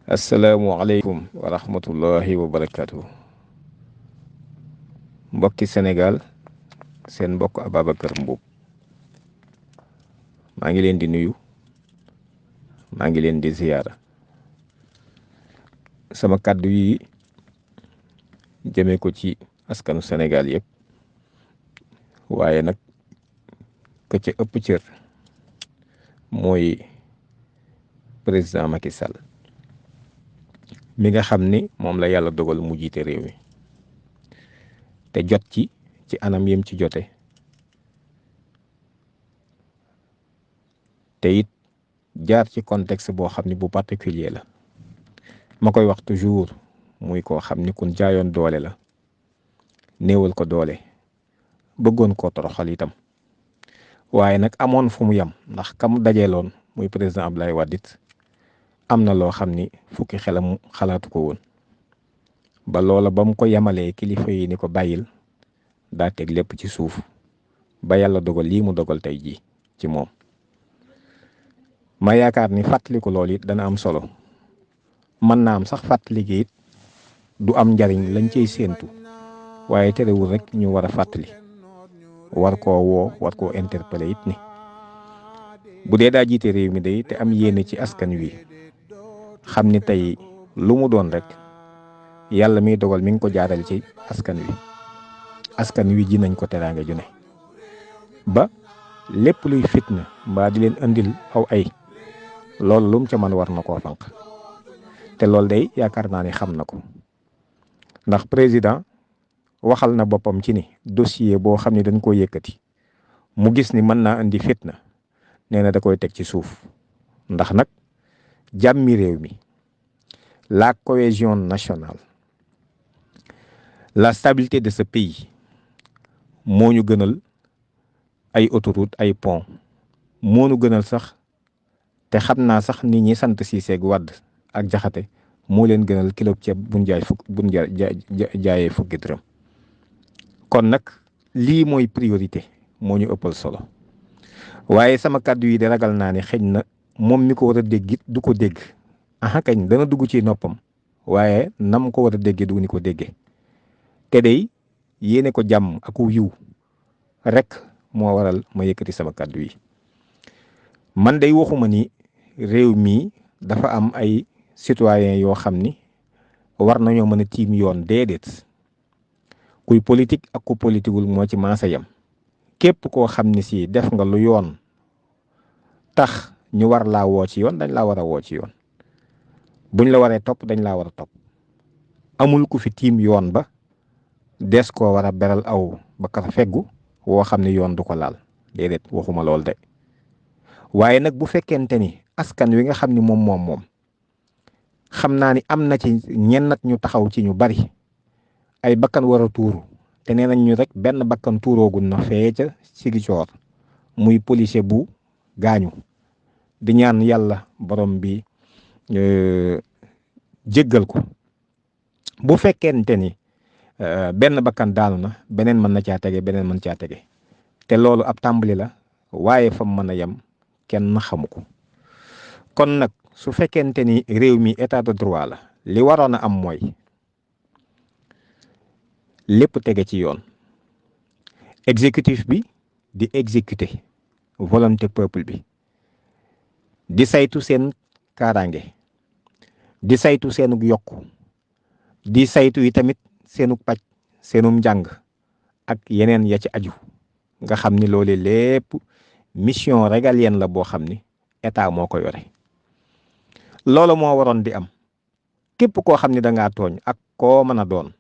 asalaamualeykum wa rahmatullahi wa barakatuh. Mbokki Sénégal, seen mbokk Ababacar Mboup maa ngi leen di nuyu, maa ngi leen di ziyaara. sama kàddu yi jëme ko ci askanu Sénégal yëpp, waaye nag ka ca ëpp cër mooy président Macky Sall mi nga xam ni moom la yàlla dogal mu jiite réew mi te jot ci anam yim ci jote, te it jaar ci contexte boo xam ni bu particulier la. ma koy wax toujours muy koo xam ni kun jaayoon doole la, néewal ko doole, bëggoon koo toroxal itam, waaye nag amoon fu mu yem, ndax kam dajeeloon muy président Abdoulaye Wade am na loo xam ni fukki xelam xalaatu ko woon, ba loola ba mu ko yemalee kilifa yi ni ko bàyyil, daa teg lépp ci suuf ba yàlla dogal lii mu dogal tey jii ci moom. ma yaakaar ni fàttaliku loolu it dana am solo. mën naa am sax fàttali gi it du am njariñ lañ cey séentu, waaye terewul rek ñu war a fàttali, war koo woo, war koo interpeller it ni bu dee daa jiite réew mi day te am yéene ci askan wi, xam ni tey lu mu doon rek yàlla miy dogal mi ngi ko jaaral ci askan wi ji nañ ko teraanga ju ne ba lépp luy fitna mbaa di leen andil aw ay loolu lum ca man war na koo fanq. te loolu day yaakaar naa ni xam na ko, ndax président waxal na boppam ci ni dossier boo xam ne dañ koo yëkkati mu gis ni mën naa indi fitna, nee na da koy teg ci suuf. ndax nag jàmmi réew mi, la cohésion nationale, la stabilité de ce pays moo ñu gënal ay autoroute, ay pont, moo ñu gënal sax, te xam naa sax nit ñi sant Cissé ak Wade ak Jaxate moo leen gënal kilo ceeb buñ jaayee fukki dërëm. kon nag lii mooy priorité, moo ñu ëppal solo. waaye sama kàddu yi de ragal naa ni xëñ na moom mi ko war a dégg it du ko dégg. aha kañ dana dugg ci noppam, waaye nam ko war a déggee du ni ko déggee. te day yéene ko jàmm ak yiw rek moo waral ma yëkkati sama kàddu yi. man day waxuma ni réew mi dafa am ay citoyen yoo xam ni war nañoo mën a tiim yoon, déedéet. kuy politique ak ku politiqueul moo ci maasa yam. képp koo xam ni si def nga lu yoon tax ñu war laa woo ci yoon, dañ laa war a woo ci yoon. buñ la waree topp dañ laa war a topp. amul ku fi tiim yoon ba des koo war a beral aw ba ka feggu woo xam ni yoon du ko laal, déedéet, waxuma lool de. waaye nag bu fekkente ni askan wi nga xam ni moom xam naa ni am na ci ñennat ñu taxaw ci ñu bari ay bakkan war a tuuru, te nee nañ ñu rek benn bakkan tuuroogul na fee ca Sigicoor, muy policier bu gaañu. di ñaan yàlla borom bi jéggal ko. bu fekkente ni benn bakkan daanu na, beneen mën na caa tege, beneen mën caa tege, te loolu ab tàmbali la, waaye fa mën a yem kenn xamu ko. kon nag su fekkente ni réew mi état de droit la, li waroon a am mooy lépp tege ci yoon. exécutif bi di exécuter volonté peuple bi, di saytu seen kaaraange, di saytu seenug yokku, di saytu yi tamit seenug paj, seenum njàng ak yeneen ya ci aju. nga xam ni loole lépp mission régalienne la boo xam ni état moo ko yore. loolu moo waroon di am. képp koo xam ni dangaa tooñ ak koo mën a doon,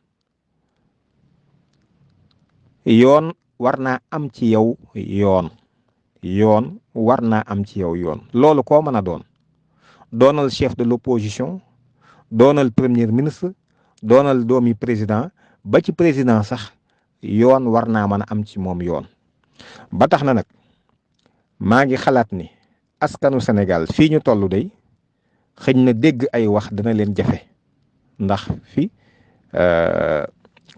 yoon war naa am ci yow yoon. yoon war naa am ci yow yoon. loolu koo mën a doon, doonal chef de l'opposition, doonal premier ministre, doonal doomi président, ba ci président sax, yoon war naa mën a am ci moom yoon. ba tax na nag maa ngi xalaat ni askanu Sénégal fii ñu toll day xëñ na dégg ay wax dana leen jafe, ndax fi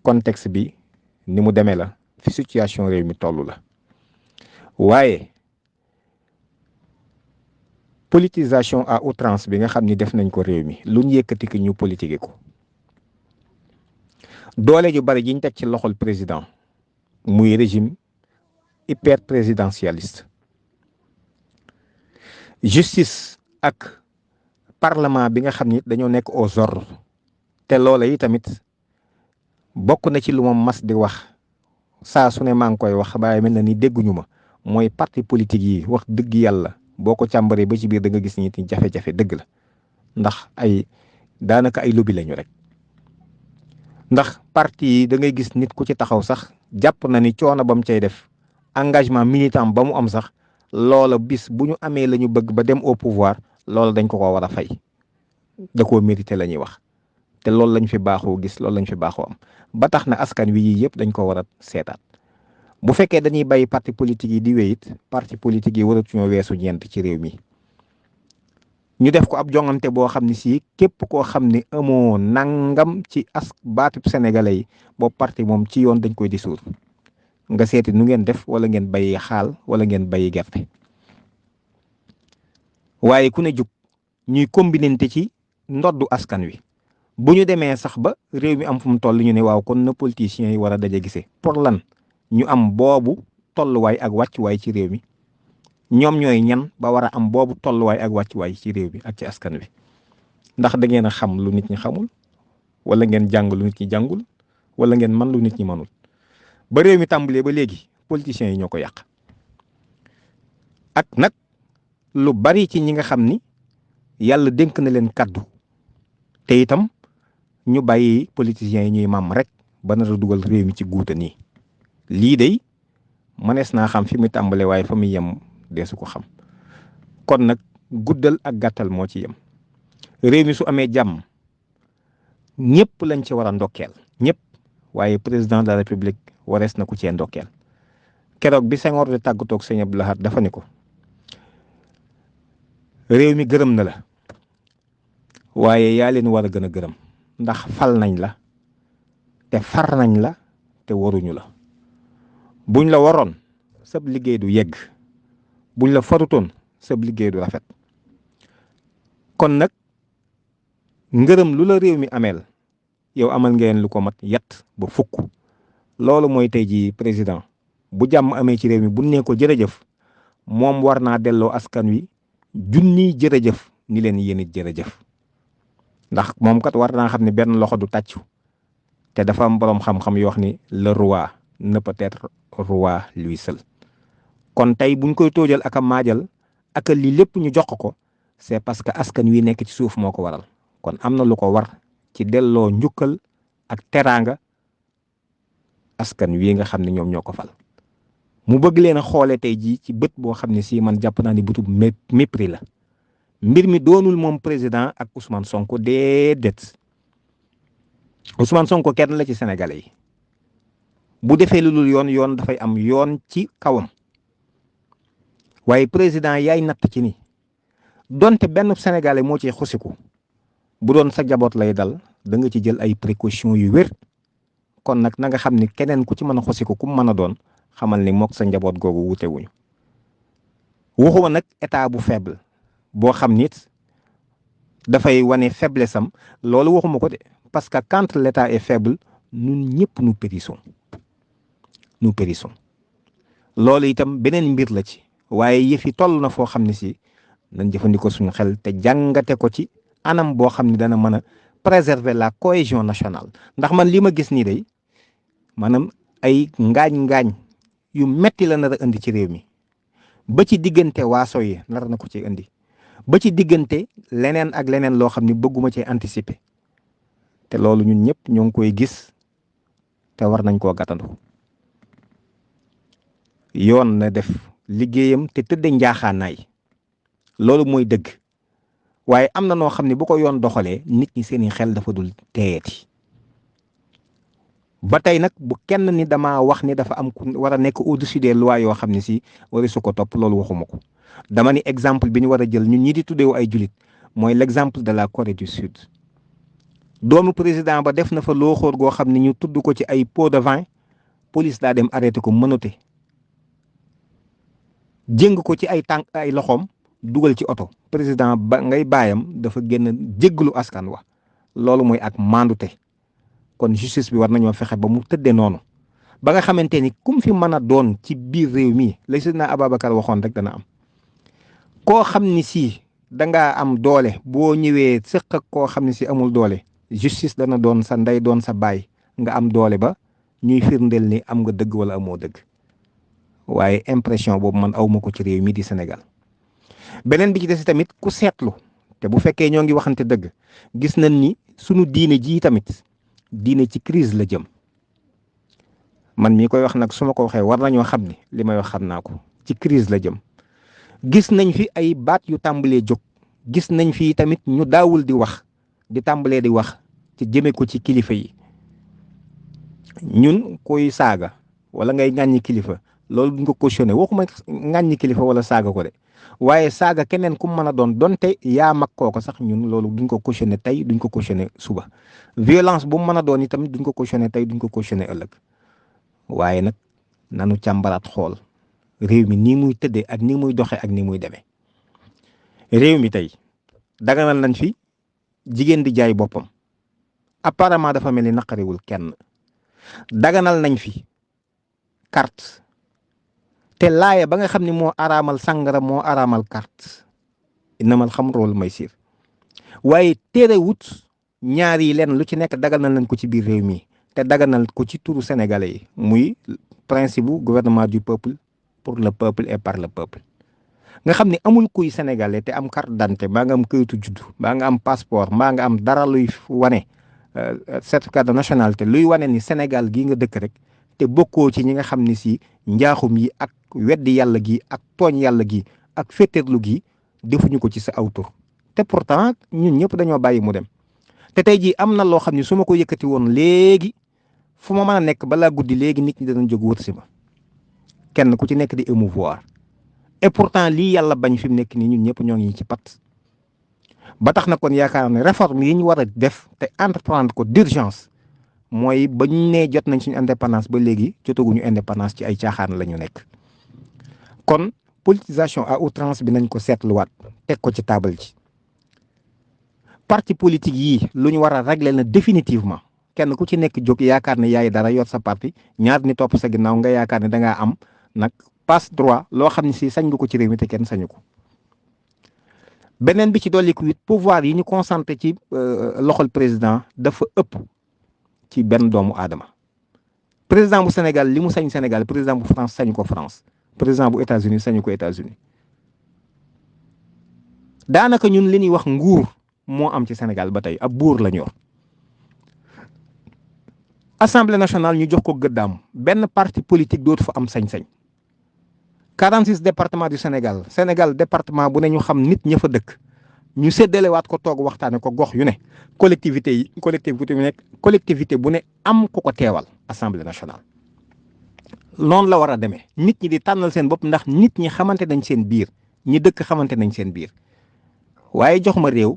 contexte bi ni mu demee la, fi situation réew mi toll la. waaye politisation à outrance bi nga xam ni def nañ ko réew mi lu ñu yëkkati ki ñu politiqué ko doole ju bari jiñ teg ci loxol président muy régime hyper présidentialiste justice ak parlement bi nga xam ni dañoo nekk aux ordres te loola yi tamit bokk na ci lu ma mas di wax saa su ne maa ngi koy wax waaye mel na ni dégguñu ma mooy parti politique yi wax dëgg yàlla boo ko càmbaree ba ci biir da nga gis ni jafe-jafe dëgg la ndax ay daanaka ay lobby lañu rek ndax parti yi da ngay gis nit ku ci taxaw sax jàpp na ni coono ba mu cay def engagement militant ba mu am sax loola bis bu ñu amee la ñu bëgg ba dem au pouvoir loola dañ ko war a fay da koo mérité la ñuy wax te loolu lañ fi baaxoo gis loolu lañ fi baaxoo am ba tax na askan wi yii yëpp dañ ko war a seetaat bu fekkee dañuy bàyyi parti politique yi di wéyit parti politique yi waratuñoo weesu ñeent ci réew mi ñu def ko ab jongante boo xam ne si képp koo xam ne amoo nangam ci baatub sénégalais yi boobu parti moom ci yoon dañ koy dissoudre nga seeti nu ngeen def wala ngeen bàyyi xaal wala ngeen bàyyi gerte waaye ku ne jug ñuy combinante ci ndoddu askan wi bu ñu demee sax ba réew mi am fu mu toll ñu ne waaw kon na politiciens yi war a daje gisee pour lan ñu am boobu tolluwaay ak wàccuwaay ci réew mi ñoom ñooy ñan ba war a am boobu tolluwaay ak wàccuwaay ci réew mi ak ci askan wi ndax da ngeen a xam lu nit ñi xamul wala ngeen jàng lu nit ñi jàngul wala ngeen man lu nit ñi mënul ba réew mi tàmbalee ba léegi politiciens yi ñoo ko yàq ak nag lu bari ci ñi nga xam ni yàlla dénk na leen kaddu te itam ñu bàyyi politiciens yi ñuy màmm rek ba nar a dugal réew mi ci guuta nii lii day mënees naa xam fi muy tàmbale waaye fa muy yem deesu ko xam kon nag guddal ak gàttal moo ci yem réew mi su amee jàmm ñëpp lañ ci war a ndokkeel ñëpp waaye président de la république warees na ku cee ndokkeel keroog bi Senghor di tàggatoog Sëñ Abdou Lahad dafa ni ko réew mi gërëm na la waaye yaa leen war a gën a gërëm ndax fal nañ la te far nañ la te waruñu la buñ la waroon sab liggéey du yegg buñ la farutoon sab liggéey du rafet kon nag ngërëm lu la réew mi ameel yow amal ngeen lu ko mat yat ba fukk loolu mooy tey ji président bu jàmm amee ci réew mi bu nee ko jërëjëf moom war naa delloo askan wi junniy jërëjëf ni leen yéen it jërëjëf ndax moom kat war naa xam ne benn loxo du tàccu te dafa am boroom xam-xam yoo wax ni le roi ne peut être roi lui seul kon tey buñ koy toojal ak a maajal ak lii lépp ñu jox ko c'est parce que askan wi nekk ci suuf moo ko waral kon am na lu ko war ci delloo njukkal ak teraanga askan wi nga xam ne ñoom ñoo ko fal mu bëgg leen a xoole tey jii ci bët boo xam ne si man jàpp naa ni bëtub mépris la mbir mi doonul moom président ak Ousmane Sonko déedéet Ousmane Sonko kenn la ci sénégalais yi bu defee lu dul yoon dafay am yoon ci kawam waaye président yaay natt ci ni donte benn sénégalais moo ci xusiku bu doon sa jaboot lay dal da nga ci jël ay précautions yu wér kon nag na nga xam ni keneen ku ci mën a xusiku ku mën a doon xamal ni mook sa njaboot googu wuute wuñu waxuma nag état bu faible boo xam nit dafay wane faiblesse am loolu waxuma ko de parce que quand l'état est faible ñun ñëpp nous périssons loolu itam beneen mbir la ci waaye yëf yi toll na foo xam ne si nañ jëfandikoo suñu xel te jàngate ko ci anam boo xam ne dana mën a préserver la cohésion nationale ndax man li ma gis nii day maanaam ay ngaañ yu metti la nar a indi ci réew mi ba ci diggante waaso yi nar na ko ci indi ba ci diggante leneen ak leneen loo xam ne bëgguma ci anticiper te loolu ñun ñëpp ñoo ngi koy gis te war nañ koo gàttandu yoon na def liggéeyam te tëdde njaaxaanaay loolu mooy dëgg waaye am na noo xam ne bu ko yoon doxalee nit ñi seeni xel dafa dul teeyati ba tey nag bu kenn ni dama wax ni dafa am ku war a nekk au-dessus des lois yoo xam ne si wari su ko topp loolu waxuma ko dama ni exemple bi ñu war a jël ñun ñi di tuddeewu ay julit mooy l'exemple de la Corée du Sud doomu président ba def na fa loo xóor goo xam ne ñu tudd ko ci ay pot de vin police daa dem arrêté ko mënate jëng ko ci ay tànk ay loxoom dugal ci oto président ba ngay baayam dafa génn jéggalu askan wa loolu mooy ak mandute kon justice bi war nañoo fexe ba mu tëddee noonu ba nga xamante ni kum fi mën a doon ci biir réew mi la Seydina Ababacar waxoon rek dana am koo xam ni si dangaa am doole boo ñëwee sëq ak koo xam ne si amul doole justice dana doon sa ndey doon sa baay nga am doole ba ñuy firndeel ni am nga dëgg wala amoo dëgg waaye impression boobu man awma ko ci réew mi di Sénégal beneen bi ci des tamit ku seetlu te bu fekkee ñoo ngi waxante dëgg gis nañ ni sunu diine jii tamit diine ci crise la jëm man mii koy wax nag su ma ko waxee war nañoo xam ni li may wax xam naa ko ci crise la jëm gis nañ fi ay baat yu tàmbalee jóg gis nañ fi tamit ñu daawul di wax di tàmbalee di wax ci jëme ko ci kilifa yi ñun koy saaga wala ngay ŋàññi kilifa loolu duñ ko cautionné waxuma ŋàññi kilifa wala saaga ko de waaye saaga keneen ku mën a doon donte yaa mag kooko sax ñun loolu duñ ko cautionné tey duñ ko cautionné suba violence bu mën a doon itam duñ ko cautionné tey duñ ko cautionné ëllëg waaye nag nanu càmbaraat xool réew mi nii muy tëddee ak nii muy doxee ak nii muy demee réew mi tey daganal nañ fi jigéen di jaay boppam apparemment dafa mel ni naqariwul kenn daganal nañ fi carte te laaya ba nga xam ne moo araamal sàngara moo araamal carte innamal xamru wal maysir waaye terewut ñaar yi leen lu ci nekk daganal nañ ko ci biir réew mi te daganal ko ci turu sénégalais yi muy principe bu gouvernement du peuple pour le peuple et par le peuple nga xam ne amul kuy sénégalais te am carte d'identité mbaa nga am këyitu juddu mbaa nga am passeport mbaa nga am dara luy wane certificat de nationalité luy wane ni Sénégal gii nga dëkk rek te bokkoo ci ñi nga xam ne si njaaxum yi ak weddi yàlla gi ak tooñ yàlla gi ak féeteerlu gi defuñu ko ci sa aw tur te pourtant ñun ñëpp dañoo bàyyi mu dem te tey jii am na loo xam ne su ma ko yëkkati woon léegi fu ma mën a nekk balaa guddi léegi nit ñi danañ jóg wër si ma kenn ku ci nekk di émouvoir et pourtant lii yàlla bañ fi mu nekk nii ñun ñëpp ñoo ngi ci pat ba tax na kon yaakaar ne réforme yi ñu war a def te entreprendre ko d'urgence mooy ba ñu nee jot nañ suñu indépendance ba léegi jotaguñu indépendance ci ay caaxaan la ñu nekk kon politisation à outrance bi nañ ko seetluwaat teg ko ci table ji parti politique yii lu ñu war a régler na définitivement kenn ku ci nekk jóg yaakaar ne yaay dara yor sa parti ñaar ni topp sa ginnaaw nga yaakaar ne dangaa am nag passe droit loo xam ne si sañ nga ko ci réew mi te kenn sañu ko beneen bi ci dolliku it pouvoir yi ñu concentré ci loxol président dafa ëpp ci benn doomu aadama président bu Sénégal li mu sañ Sénégal président bu France sañu ko France président bu États-Unis sañu ko États-Unis daanaka ñun li ñuy wax nguur moo am ci Sénégal ba tey ab buur la ñu yor assemblée nationale ñu jox ko gëddaam benn parti politique dootu fa am sañ-sañ 46 départements du Sénégal Sénégal département bu ne ñu xam nit ña fa dëkk ñu séddalewaat ko toog waxtaane ko gox yu ne collectivité bu ne am ku ko teewal assemblée nationale. noonu la war a demee nit ñi di tànnal seen bopp ndax nit ñi xamante nañ seen biir ñi dëkk xamante nañ seen biir waaye jox ma réew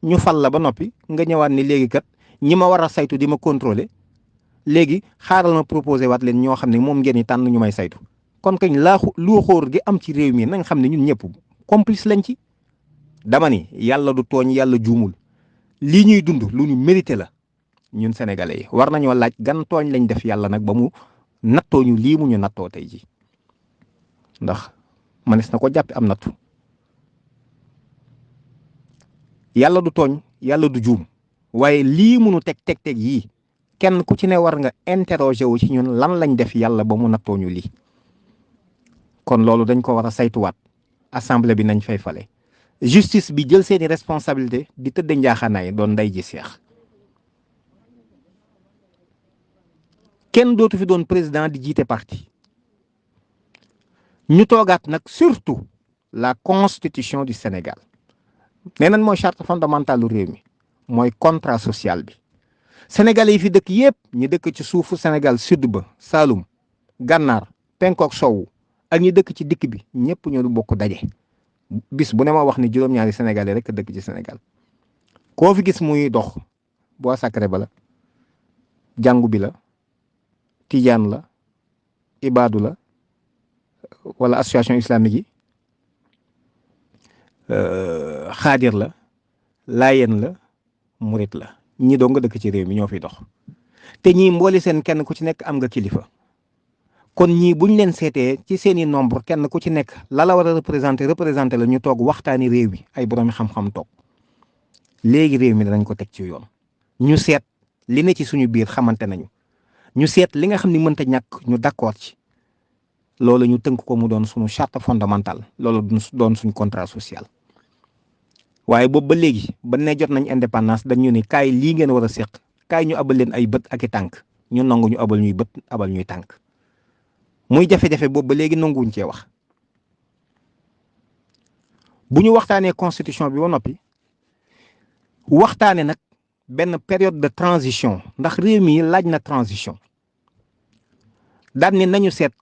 ñu fal la ba noppi nga ñëwaat ni léegi kat ñi ma war a saytu di ma contrôler léegi xaaral ma proposé waat leen ñoo xam ne moom ngeen di tànn ñu may saytu. kon kañ lu xóor gi am ci réew mi nañ xam ne ñun ñëpp complice lañ ci dama ni yàlla du tooñ yàlla juumul lii ñuy dund lu ñu mérité la ñun sénégalais yi war nañoo laaj gan tooñ lañ def yàlla nag ba mu nattoo ñu lii mu ñu nattoo tey ji ndax manes na ko jàppe am nattu yàlla du tooñ yàlla du juum waaye lii munu teg yii kenn ku ci ne war nga interroger wu ci ñun lan lañ def yàlla ba mu nattoo ñu lii kon loolu dañ ko war a saytuwaat assemblée bi nañ fay fale justice bi jël seeni responsabilité di tëdd njaaxaanaay doon nday ji seex kenn dootu fi doon président di jiite parti ñu toogaat nag surtout la constitution du Sénégal nee nañ mooy charte fondamentale lu réew mi mooy contrat social bi sénégalais yi fi dëkk yépp ñi dëkk ci suufu Sénégal sud ba Saloum Gànnaar penkook sowu ak ñi dëkk ci dikk bi ñëpp ñoo bokk daje bis bu ne ma wax ni juróom-ñaari sénégalais rek dëkk ci Sénégal koo fi gis muy dox boo sacré ba la jàngu bi la tijaan la ibaadu la wala association islamique yi xaadir la laayeen la murit la ñi doo nga dëkk ci réew mi ñoo fiy dox te ñii mbooli seen kenn ku ci nekk am nga kilifa kon ñii buñ leen seetee ci seeni nombre kenn ku ci nekk la war a représenté la ñu toog waxtaani réew mi ay boroomi xam-xam toog léegi réew mi danañ ko teg ci yoon ñu seet li ne ci suñu biir xamante nañu ñu seet li nga xam ni mënta ñàkk ñu d'accord ci loolu ñu tënk ko mu doon suñu charte fondamentale loolu doon suñu contrat social waaye boobu ba léegi ba ne jot nañ indépendance dañu ni kaay lii ngeen war a séq kaay ñu abal leen ay bët ak i tànk ñu nangu ñu abal ñuy bët abal ñuy tànk muy jafe-jafe boobu ba léegi nanguwuñ cee wax bu ñu waxtaanee constitution bi ba noppi waxtaane nag benn période de transition ndax réew mi laaj na transition daan ni nañu seet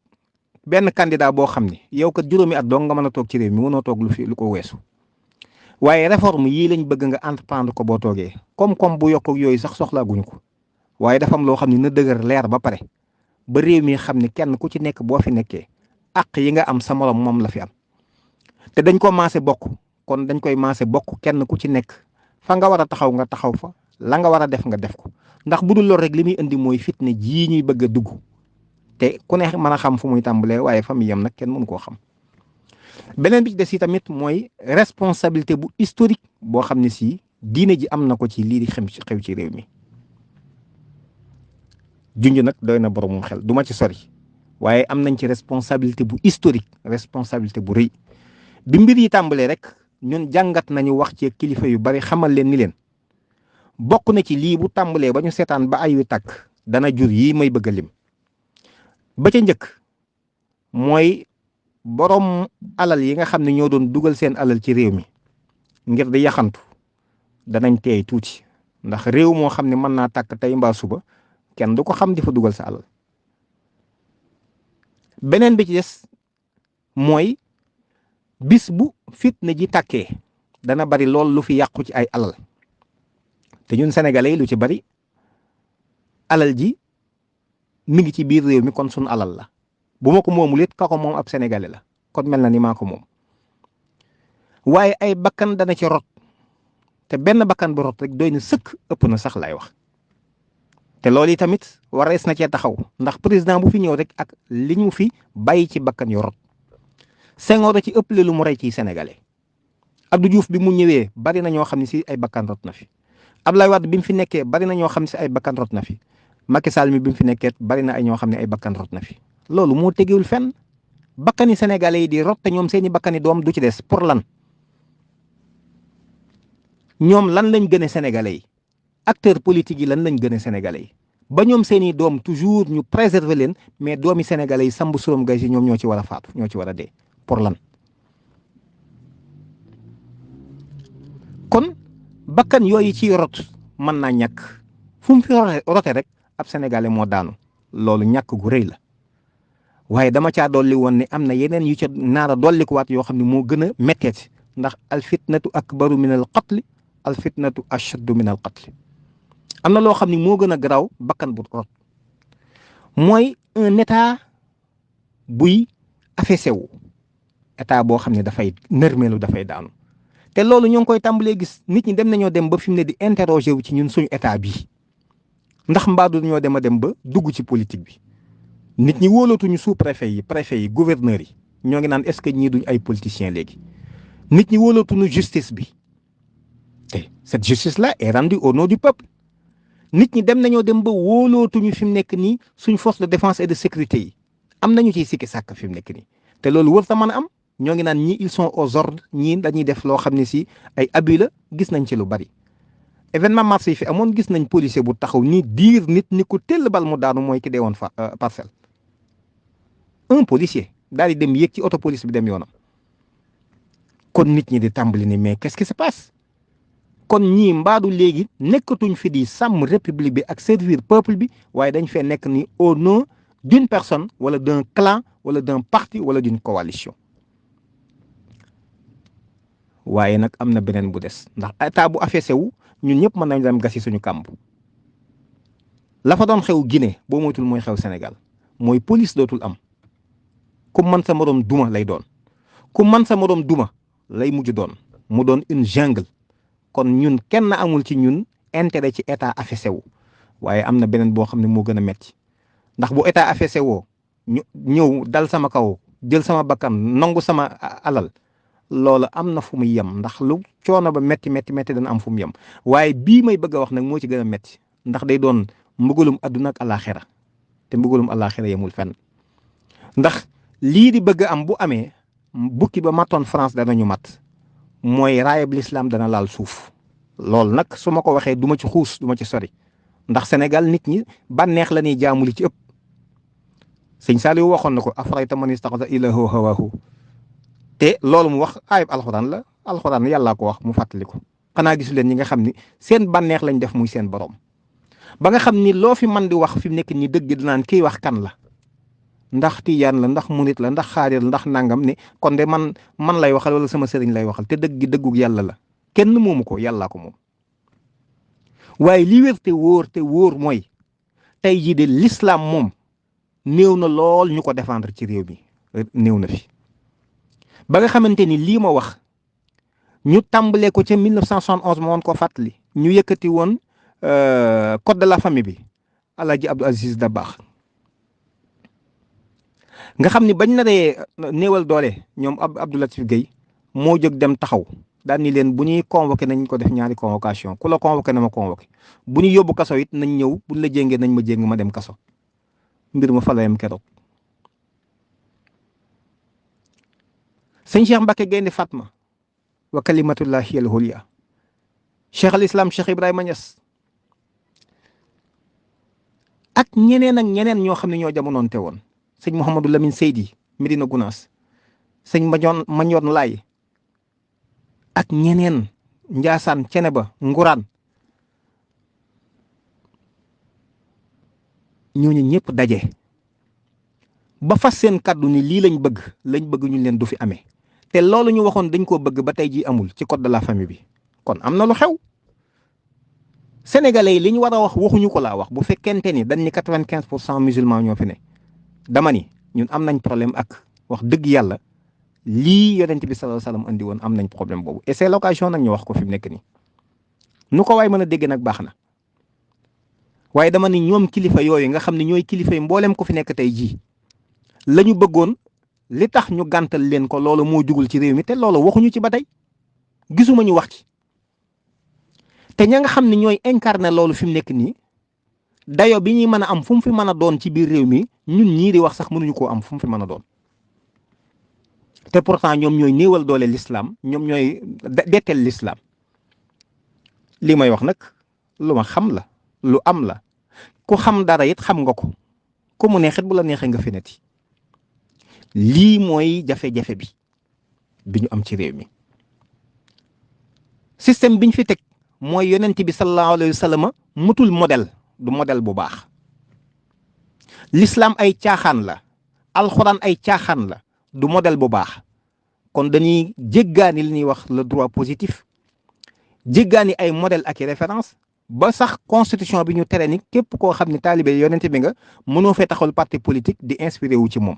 benn candidat boo xam ni yow kat juróomi at dong nga mën a toog ci réew mi mënoo toog lu ko weesu waaye réforme yii lañ bëgg nga entreprendre ko boo toogee comme bu yokk yooyu sax soxlaaguñu ko waaye dafa am loo xam ne na dëgër leer ba pare ba réew mi xam ne kenn ku ci nekk boo fi nekkee àq yi nga am sa morom moom la fi am te dañ ko maase bokk kon dañ koy maase bokk kenn ku ci nekk fa nga war a taxaw nga taxaw fa la nga war a def nga def ko ndax bu dul loolu rek li muy indi mooy fitne jii ñuy bëgg a dugg te ku ne mën a xam fu muy tàmbalee waaye fa muy yem nag kenn mënu koo xam. beneen bi ci des yi tamit mooy responsabilité bu historique boo xam ne si diine ji am na ko ci lii di xew ci réew mi junj nag doy na boromum xel du ma ci sori waaye am nañ ci responsabilité bu historique responsabilité bu rëy bi mbir yi tàmbalee rek ñun jàngat nañu wax ci kilifa yu bari xamal leen ni leen bokk na ci lii bu tàmbalee ba ñu seetaan ba ay wi tàkk dana jur yii may bëgg a lim ba ca njëkk mooy borom alal yi nga xam ne ñoo doon dugal seen alal ci réew mi ngir di yaxantu danañ teey tuuti ndax réew moo xam ne mën naa tàkk tey mbaa suba kenn du ko xam di fa dugal sa alal beneen bi ci des mooy bis bu fitna ji tàkkee dana bari lool lu fi yàqu ci ay alal te ñun sénégalais yi lu ci bari alal ji mi ngi ci biir réew mi kon sunu alal la bu ma ko moomul it ka ko moom ab sénégalais la kon mel na ni maa ko moom waaye ay bakkan dana ci rot te benn bakkan bu rot rek doy na sëkk ëpp na sax lay wax te loolu yi tamit warees na cee taxaw ndax président bu fi ñëw rek ak li ñu fi bàyyi ci bakkan yu rot Senghor ci ëpp lu mu rey ci sénégalais Abdou Diouf bi mu ñëwee bari na ñoo xam ne si ay bakkan rot na fi Abdoulaye Wade bi mu fi nekkee bari na ñoo xam ne si ay bakkan rot na fi Macky Sall mi bi mu fi nekkee bari na ay ñoo xam ne ay bakkan rot na fi loolu moo tegewul fenn bakkani sénégalais yi di rot te ñoom seeni bakkani doom du ci des pour lan ñoom lan lañ gën a sénégalais yi acteurs politiques yi lan lañ gën a sénégalais yi ba ñoom seeni doom toujours ñu préserver leen mais doomi sénégalais yi sambu suróom gay si ñoom ñoo ci war a faatu ñoo ci war a dee pour lan kon bakkan yooyu ciy rot mën naa ñàkk fu mu fi rote rek ab sénégalais moo daanu loolu ñàkk gu rëy la waaye dama caa dolli woon ne am na yeneen yu ca naara dollikuwaat yoo xam ne moo gën a métteeti ndax alfitnatu akbaru min al qatli alfitnatu ashaddu min al qatli am na loo xam ne moo gën a garaaw bakkan bu rot mooy un état buy affaissé wu état boo xam ne dafay nërmeelu dafay daanu te loolu ñoo ngi koy tàmbalee gis nit ñi dem nañoo dem ba fi mu ne di interroger wu ci ñun suñu état bii ndax mbaadu ñoo dem a dem ba dugg ci politique bi nit ñi wóolootuñu sous préfet yi gouverneurs yi ñoo ngi naan est-ce que ñii duñ ay politiciens léegi nit ñi wóolootuñu justice bi te cette justice là est rendue au nom du peuple nit ñi dem nañoo dem ba wóolootuñu fi mu nekk nii suñ force de défense et de sécurité yi am nañu ciy sikki sàkk fi mu nekk nii te loolu wër ta mën a am ñoo ngi naan ñii ils sont aux ordres ñii dañuy def loo xam ne si ay abus la gis nañ ci lu bari événement mars yi fi amoon gis nañ policier bu taxaw ni diir nit ni ko tell bal mu daanu mooy ki dee woon Parcelles un policier daal di dem yéeg ci auto police bi dem yoonam kon nit ñi di tàmbali ni mais qu'est-ce qui se passe kon ñii mbaadu léegi nekkatuñ fi di sàmm république bi ak servir peuple bi waaye dañ fee nekk ni au nom d'une personne wala d'un clan wala d'un parti wala d'une coalition waaye nag am na beneen bu des ndax état bu affaissé wu ñun ñëpp mën nañ dem gasi suñu kàmb la fa doon xew Guinée boo moytul mooy xew Sénégal mooy police dootul am ku man sa moroom duma lay doon ku man sa moroom duma lay mujj doon mu doon une jungle. kon ñun kenn amul ci ñun intérêt ci état affaissé wu waaye am na beneen boo xam ne moo gën a metti ndax bu état affaissé woo ñu ñëw dal sama kaw jël sama bakkan nangu sama alal loola am na fu muy yem ndax lu coono ba metti dana am fu mu yem waaye bii may bëgg a wax nag moo ci gën a metti ndax day doon mbugalum adduna ak alaxira te mbugalum alaxira yemul fenn ndax lii di bëgg am bu amee bukki ba matoon France danañu mat mooy raayab l'islam dana laal suuf loolu nag su ma ko waxee du ma ci xuus du ma ci sori ndax Sénégal nit ñi bànneex la ñuy jaamu li ci ëpp sëñ Saliou waxoon na ko afarayta man istaxasa ilaahu hawaahu te loolu mu wax ayib alxuraan yàllaa ko wax mu fàttali ko xanaa gisu leen ñi nga xam ni seen bànneex lañ def muy seen borom ba nga xam ni loo fi man di wax fi mu nekk nii dëgg dinaan kiy wax kan la ndax tijaan la ndax munit la ndax xaadir la ndax nangam ni kon de man lay waxal wala sama sëriñ lay waxal te dëgg dëggug yàlla la kenn moomu ko yàllaa ko moom waaye li wér te wóor mooy tey jii de l'islam moom néew na lool ñu ko défendre ci réew mi néew na fi ba nga xamante ni lii ma wax ñu tàmbalee ko ca 1971 ma woon ko fàttali ñu yëkkati woon code de la famille bi Alaaji Abdou Aziz Dabakh nga xam ni bañ na dee néewal doole ñoom Abdou Latif Gueye moo jóg dem taxaw daal ni leen bu ñuy convoqué nañ ko def ñaari convocation ku la convoqué na ma convoqué bu ñu yóbbu kaso it nañ ñëw buñ la jéngee nañ ma jéng ma dem kaso mbir ma fa la yem keroog. sëñ Cheikh Mbacke Gaynde Fatma wa kalimatullahi al hulya Cheikh al Islam Cheikh Ibrahima Niass ak ñeneen ñoo xam ne ñoo jamonoonte woon. sëñ Mouhamadou Lamine Seydi Medina Gounass sëñ Mañoon Laay ak ñeneen Njaasaan Ceneba Nguraan ñooñu ñëpp daje ba fas seen kàddu ni lii lañ bëgg ñu leen du fi amee te loolu ñu waxoon dañ koo bëgg ba tey jii amul ci code de la famille bi kon am na lu xew sénégalais yi li ñu war a wax waxuñu ko laa wax bu fekkente ni dañ ni 95% musulmans ñoo fi ne. dama ni ñun am nañ problème ak wax dëgg yàlla lii yonent bi sallallahu alayhi wasallam andi woon am nañ problème boobu et c'est l'occasion nag ñu wax ko fi mu nekk nii nu ko waay mën a dégg nag baax na waaye dama ni ñoom kilifa yooyu nga xam ne ñooy kilifa yi mboolem ko fi nekk tey jii la ñu bëggoon li tax ñu gàntal leen ko loolu moo jugul ci réew mi te loolu waxuñu ci ba tey gisuma ñu wax ci te ña nga xam ne ñooy incarné loolu fi mu nekk nii dayo bi ñuy mën a am fu mu fi mën a doon ci biir réew mi ñun ñii di wax sax mënuñu koo am fu mu fi mën a doon te pourtant ñoom ñooy néewal doole l'islam ñoom ñooy detteel l'islam li may wax nag lu ma xam la lu am la ku xam dara it xam nga ko ku mu neexit bu la neexee nga feneti lii mooy jafe-jafe bi ñu am ci réew mi système biñ fi teg mooy yonent bi sallallahu alayhi wa sallam mutul modèle du modèle bu baax l'islam ay caaxaan la alxuraan ay caaxaan la du modèle bu baax kon dañuy jéggaani li ñuy wax le droit positif jéggaani ay modèle ak i référence ba sax constitution bi ñu tere ni képp koo xam ne taalibe yonent bi nga mënoo fee taxawal parti politique di inspiré wu ci moom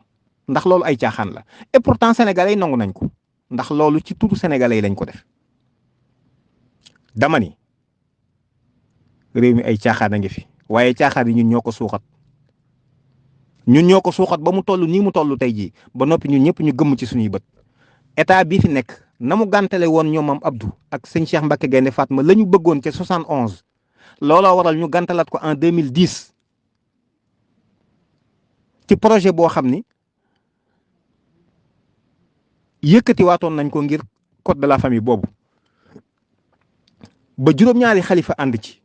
ndax loolu ay caaxaan la et pourtant sénégalais yi nangu nañ ko ndax loolu ci turu sénégalais yi lañ ko def dama ni réew mi ay caaxaan a ngi fi waaye caaxaan yi ñun ñoo ko suuxat ba mu toll nii mu toll tey jii ba noppi ñun ñëpp ñu gëmm ci suñuy bët état bii fi nekk na mu gàntale woon ñoom am Abdou ak sëñ Cheikh Mbacke Gaynde Fatma la ñu bëggoon ca 71 looloo waral ñu gàntalaat ko en 2010 ci projet boo xam ni yëkkati waatoon nañ ko ngir code de la famille boobu ba juróom-ñaari xalifa ànd ci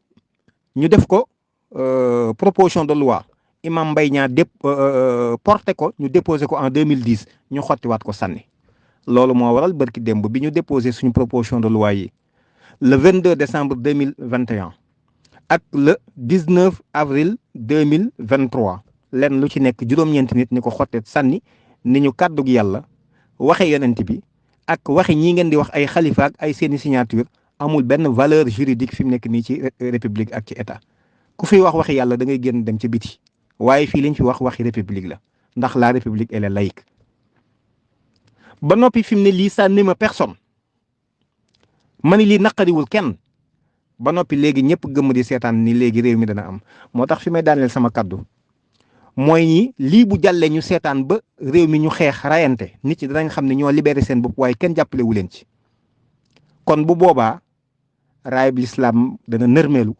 ñu def ko proposition de loi imam Mbaye Niang porté ko ñu déposé ko en 2010 ñu xottiwaat ko sànni loolu moo waral barki démb bi ñu déposé suñu proposition de loi yi le 22 décembre 2021 ak le 19 avril 2023 lenn lu ci nekk juróom-ñeenti nit ñi ko xotteet sànni ni ñu kàddug yàlla waxe yonent bi ak waxe ñi ngeen di wax ay xalifa ak ay seeni signature amul benn valeur juridique fi mu nekk nii ci république ak ci état ku fi wax waxi yàlla da ngay génn dem ca biti waaye fii liñ fi wax waxi république la ndax la république elle est laïque ba noppi fi mu ne lii ça n'aime personne ma ni lii naqariwul kenn ba noppi léegi ñëpp gëmm di seetaan ni léegi réew mi dana am. moo tax fi may daaneel sama kaddu mooy ni lii bu jàllee ñu seetaan ba réew mi ñu xeex rayante nit ñi danañ xam ne ñoo libéré seen bopp waaye kenn jàppale wu leen ci. kon bu boobaa raayub lislaam dana nërmeelu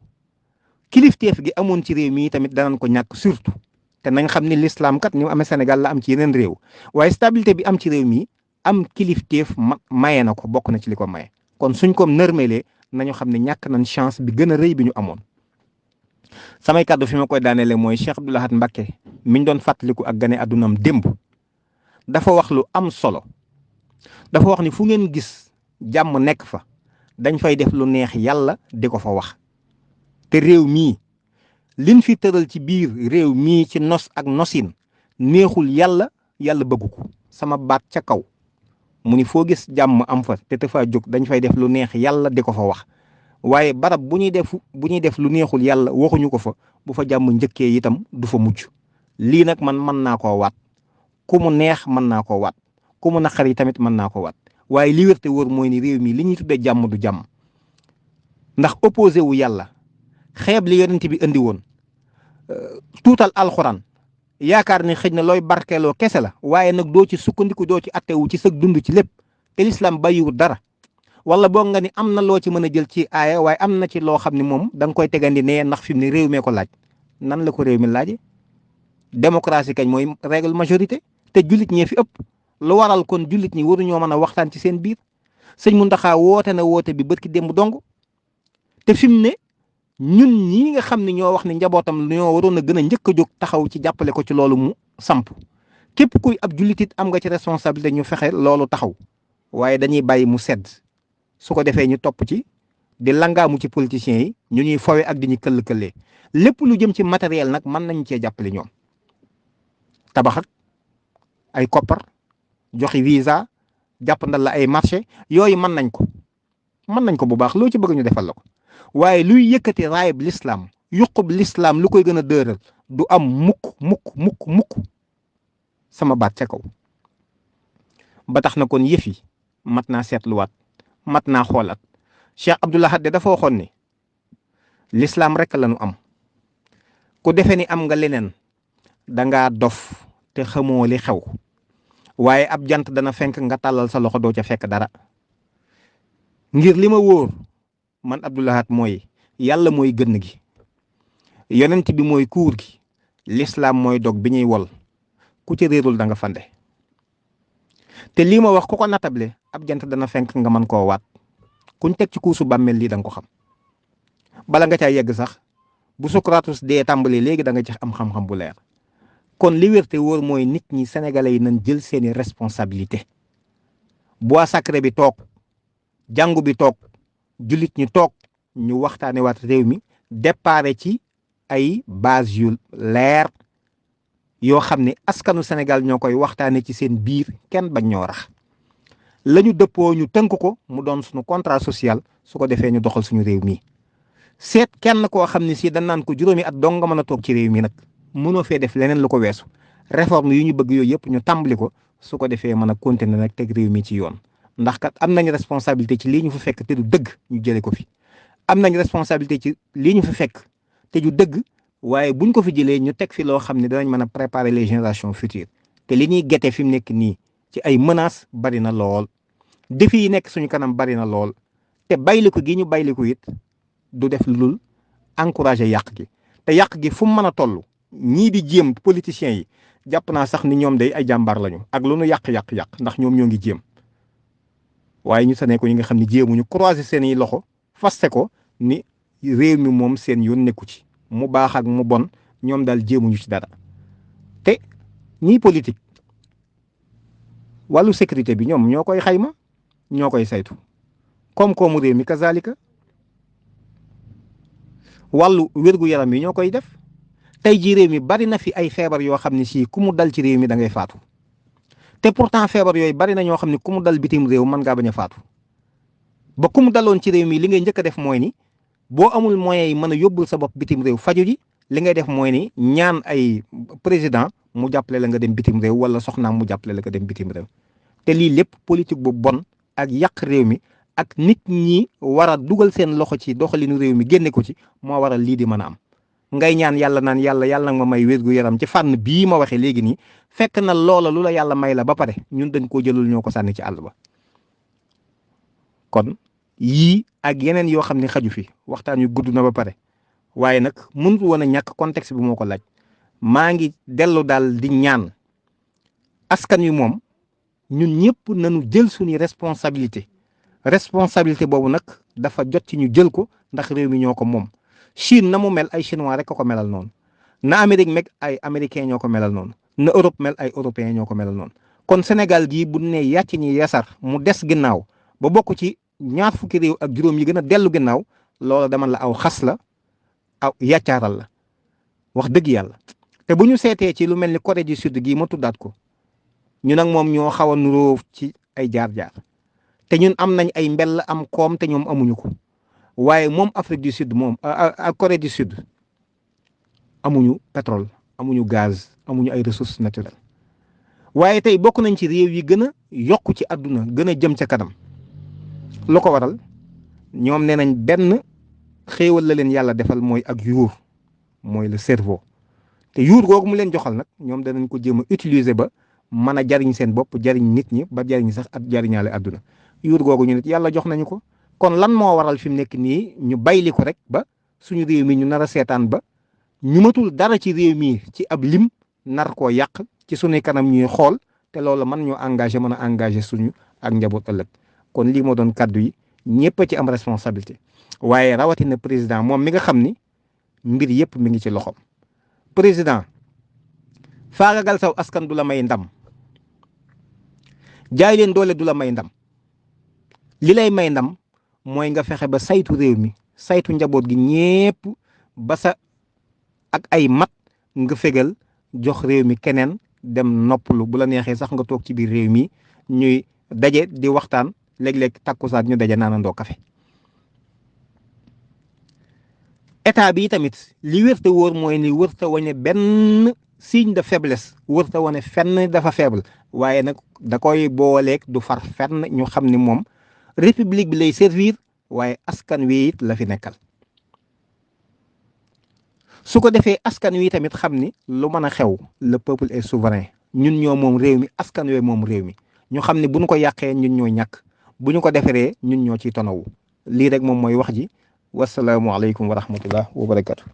kilifteef gi amoon ci réew mi tamit danañ ko ñàkk surtout te nañ xam ni lislaam kat ni mu amee Sénégal la am ci yeneen réew waaye stabilité bi am ci réew mi am kilifteef maye na ko bokk na ci li ko maye. kon suñ ko nërmeelee nañu xam ne ñàkk nañ chance bi gën a rëy bi ñu amoon. samay kàddu fi ma koy daaneele mooy Cheikh Abdoul Ahad Mbacké miñ doon fàttaliku ak gane àddunam démb dafa wax lu am solo. dafa wax ni fu ngeen gis jàmm nekk fa dañ fay def lu neex yàlla di ko fa wax. te réew mii liñ fi tëral ci biir réew mii ci nos ak nosin neexul yàlla yàlla bëggu ko. sama baat ca kaw mu ni foo gis jàmm am fa te faa jóg dañ fay def lu neex yàlla di ko fa wax. waaye barab bu ñuy def lu neexul yàlla waxuñu ko fa bu fa jàmm njëkkee itam du fa mucc. lii nag man mën naa koo waat ku mu neex mën naa koo waat ku mu naqar yi tamit mën naa ko waat waaye li wér te wóor mooy ni réew mi li ñuy tuddee jàmm du jàmm. ndax opposé wu yàlla xeeb li yonent bi indi woon tuutal alxuraan yaakaar ni xëj na looy barkeeloo kese la waaye nag doo ci sukkandiku doo ci attewu ci sëg dund ci lépp te lislaam bàyyiwul dara. wala boog nga ni am na loo ci mën a jël ci aaya waaye am na ci loo xam ne moom da nga koy tegandi nee ndax fi mu ne réew mee ko laaj. nan la ko réew mi laaje démocratie kañ mooy règle majorité te jullit ñee fi ëpp lu waral kon jullit ñi waruñoo mën a waxtaan ci seen biir. sëñ Mountakha woote na woote bi bërki démb dong te fi mu ne ñun ñii nga xam ne ñoo wax ne njabootam ñoo waroon a gën a njëkk a jóg taxaw ci jàppale ko ci loolu mu samp képp kuy ab jullitit am nga ci responsabilité ñu fexe loolu taxaw waaye dañuy bàyyi mu sedd su ko defee ñu topp ci di langaamu ci politiciens yi ñu ñuy fowe ak di ñu këll-këllee lépp lu jëm ci matériel nag mën nañu cee jàppale ñoom tabax ak ay koppar joxi visa jàpp ndal la ay marché yooyu mën nañ ko bu baax loo ci bëgg ñu defal la ko waaye luy yëkkati raayub lislaam yuqub lislaam lu koy gën a dëral du am mukk sama baat ca kaw. ba tax na kon yëf yi mat naa seetluwaat mat naa xoolaat Cheikh Abdoul Ahad dafa waxoon ni lislaam rek la ñu am ku defe ni am nga leneen dangaa dof te xamoo li xew waaye ab jant dana fenk nga tàllal sa loxo doo ca fekk dara. ngir li ma wóor man Abdoul Ahad mooy yàlla mooy gënn gi yonent bi mooy kuur gi lislaam mooy dog bi ñuy wol ku ci réerul da nga fande te lii ma wax ku ko natable ab jant dana fenk nga mën koo waat kuñ teg ci kuusu bàmmeel lii da nga ko xam bala nga caa yegg sax bu Socrates dee tàmbali léegi da nga ci am xam-xam bu leer. kon li wér te wóor mooy nit ñi sénégalais yi nañ jël seeni responsabilité bois sacré bi toog jàngu bi toog jullit ñi toog ñu waxtaane waat réew mi déparé ci ay base yu leer yoo xam ne askanu Sénégal ñoo koy waxtaane ci seen biir kenn bañ ñoo rax la ñu dëppoo ñu tënk ko mu doon suñu contrat social su ko defee ñu doxal suñu réew mi seet kenn koo xam ne si dañ naan ko juróomi at dong nga mën a toog ci réew mi nag mënoo fee def leneen lu ko weesu réforme yu ñu bëgg yooyu yëpp ñu tàmbali ko su ko defee mën a continuer nag teg réew mi ci yoon ndax kat am nañ responsabilité ci lii ñu fa fekk te du dëgg ñu jëlee ko fi am nañ responsabilité ci lii ñu fa fekk te du dëgg waaye buñ ko fi jëlee ñu teg fi loo xam ne danañ mën a préparer les générations futures te li ñuy gete fi mu nekk nii ci ay menaces bari na lool défi yi nekk suñu kanam bari na lool te bayliku gi ñu bayliku it du def lu dul encourager yàq gi te yàq gi fu mu mën a toll ñii di jéem politiciens yi jàpp naa sax ni ñoom day ay jàmbaar lañu ak lu nu yàq ndax ñoom ñoo ngi jéem waaye ñu sane ko ñi nga xam ne jéemuñu croiser seen i loxo faste ko ni réew mi moom seen yoon nekku ci mu baax ak mu bon ñoom daal jéemuñu ci dara te ñii politique wàllu sécurité bi ñoom ñoo koy xayma ñoo koy saytu koom-koomu réew mi kazalika wàllu wér-gu-yaram yi ñoo koy def tey jii réew mi bari na fi ay feebar yoo xam ne si ku mu dal ci réew mi da ngay faatu te pourtant feebar yooyu bari na ñoo xam ne ku mu dal bitim réew mën ngaa bañ a faatu ba ku mu daloon ci réew mi li ngay njëkk a def mooy ni boo amul moyens yi mën a yóbbul sa bopp bitim réew faju ji li ngay def mooy ni ñaan ay président mu jàppale la nga dem bitim réew wala soxnaam mu jàppale la nga dem bitim réew te lii lépp politique bu bon ak yàq réew mi ak nit ñi war a dugal seen loxo ci doxalinu réew mi génne ko ci moo waral lii di mën a am ngay ñaan yàlla naan yàlla nga ma may wér gu yaram ci fànn bii ma waxee léegi nii fekk na loola lu la yàlla may la ba pare ñun dañ koo jëlul ñoo ko sànni ci àll ba. kon yii ak yeneen yoo xam ne xaju fi waxtaan yu gudd na ba pare waaye nag mënut woon a ñàkk contexte bi moo ko laaj maa ngi dellu daal di ñaan askan wi moom ñun ñëpp nañu jël suñu responsabilité boobu nag dafa jot ci ñu jël ko ndax réew mi ñoo ko moom. Chine na mu mel ay chinois rek ko melal noonu na Amérique meg ay américains ñoo ko melal noonu na Europe mel ay européens ñoo ko melal noonu kon Sénégal gii bu ne yàcc ñi yasar mu des ginnaaw ba bokk ci ñaar fukki réew ak juróom yi gën a dellu ginnaaw loola dama la aw xas la aw yàccaaral la wax dëgg yàlla te bu ñu seetee ci lu mel ni Corée du Sud gii ma tuddaat ko ñu nag moom ñoo xaw a nuroo ci ay jaar-jaar te ñun am nañ ay mbell am koom te ñoom amuñu ko waaye moom Afrique du Sud moom ak Corée du Sud amuñu pétrole amuñu gaz amuñu ay ressources naturelles waaye tey bokk nañ ci réew yi gën a yokk ci àdduna gën a jëm ca kanam lu ko waral ñoom nee nañ benn xéewal la leen yàlla defal mooy ak yuur mooy le cerveau te yuur googu mu leen joxal nag ñoom danañ ko jéem a utiliser ba mën a jariñ seen bopp jariñ nit ñi ba jariñ sax ak jariñaale àdduna yuur googu ñu nit yàlla jox nañu ko. kon lan moo waral fi mu nekk nii ñu bayli ko rek ba suñu réew mi ñu nar a seetaan ba ñu matul dara ci réew mi ci ab lim nar koo yàq ci suñu kanam ñuy xool te loolu mën ñoo engagé mën a engagé suñu ak njaboot ëllëg kon lii moo doon kaddu yi ñëpp a ci am responsabilité waaye rawatina président moom mi nga xam ni mbir yëpp mi ngi ci loxoom. président faagagal saw askan du la may ndam jaay leen doole du la may ndam li lay may ndam. mooy nga fexe ba saytu réew mi saytu njaboot gi ñépp ba sa ak ay mat nga fegal jox réew mi keneen dem noppalu bu la neexee sax nga toog ci biir réew mi ñuy daje di waxtaan léeg-léeg takkusaan ñu daje naanandoo kafe. état bi tamit li wërte wóor mooy ni wërta wane benn signe de faiblesse wërta wane fenn dafa faible waaye nag da koy booleeg du far fenn ñu xam ni moom. république bi lay servir waaye askan wi it la fi nekkal su ko defee askan wi tamit xam ni lu mën a xew le peuple est souverain ñun ñoo moom réew mi askan wi moom réew mi ñu xam ne bu ñu ko yàqee ñun ñoo ñàkk bu ñu ko defaree ñun ñoo ciy tonawu lii rek moom mooy wax ji wasalaamualeykum wa rahmatullah wa barakatu